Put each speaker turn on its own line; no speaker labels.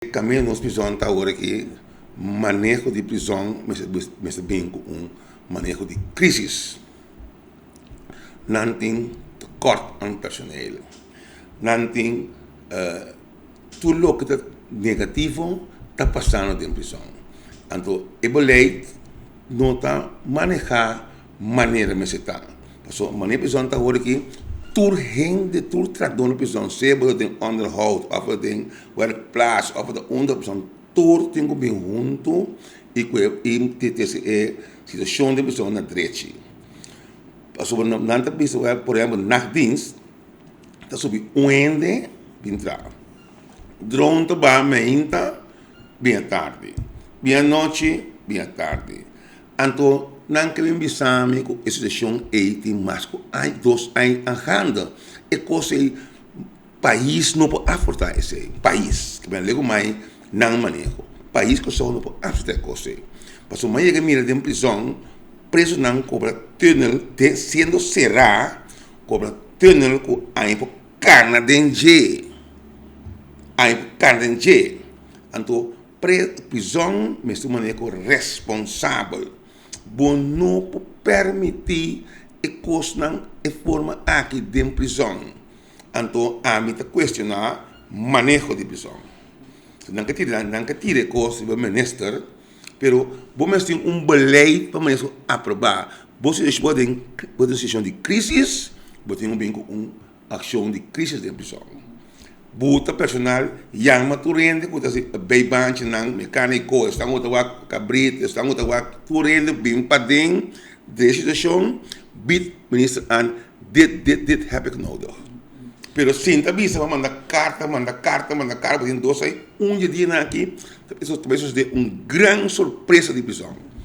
Kaminda nos prizòn ta awor aki, maneho di prizòn mester bin ku un maneho di krísis. Nan tin tekort aan personeel. Nan tin tur loke ta negativo ta pasando den prizòn. Anto e beleid no ta manehá manera mester ta. Pasobra manera prizòn ta awor aki, tur hende, tur trahadó na prizòn, sea bo ta den onderhoud òf bo ta den werkplaats òf bo ta unda prizòn, tur tin ku bin huntu i ku e trese e situashon den prizòn na drechi. Pasobra nan ta bisa por ehèmpel nachtdienst ta subi un hende bin traha. Drone ta baha meinta bin atardi, bin anochi bin atardi. Anto nan ke bin bisa mi ku e situashon ei tin mas ku aña, 2 aña aangaande. E kos ei pais no por aportá esei, pais, ke men legu mai nan maneho. Pais Kòrsou no por aportá e kos ei. Pasobra mi a yega mira den prizòn, presonan kobra tunnel den siendo será, kobra tunnel ku aña por kana den dje, aña por kana den dje. Anto prizòn mester un maneho responsabel. Bo no por permití e kosnan e forma aki den prizòn. Anto ami ta kuestioná maneho di prizòn. Nan ke tira e kos riba minister, pero bo mester tin un beleid pa maneho aprobá. Bo den situashon di krísis, bo tin ku bin ku un akshon di krísis den prizòn. Buta personal, yama tur hende ku ta hasi bijbaantjenan, mekániko, esnan ku ta wak kabrit, esnan ku ta wak tur hende bin paden den situashon, bied minister aan: dit, dit, dit heb ik nodig. Pero sin ta bisa pa manda karta, manda karta, manda karta, bo tin 2 aña, un dia aki, ta bay sucede un gran sorpresa di prizòn.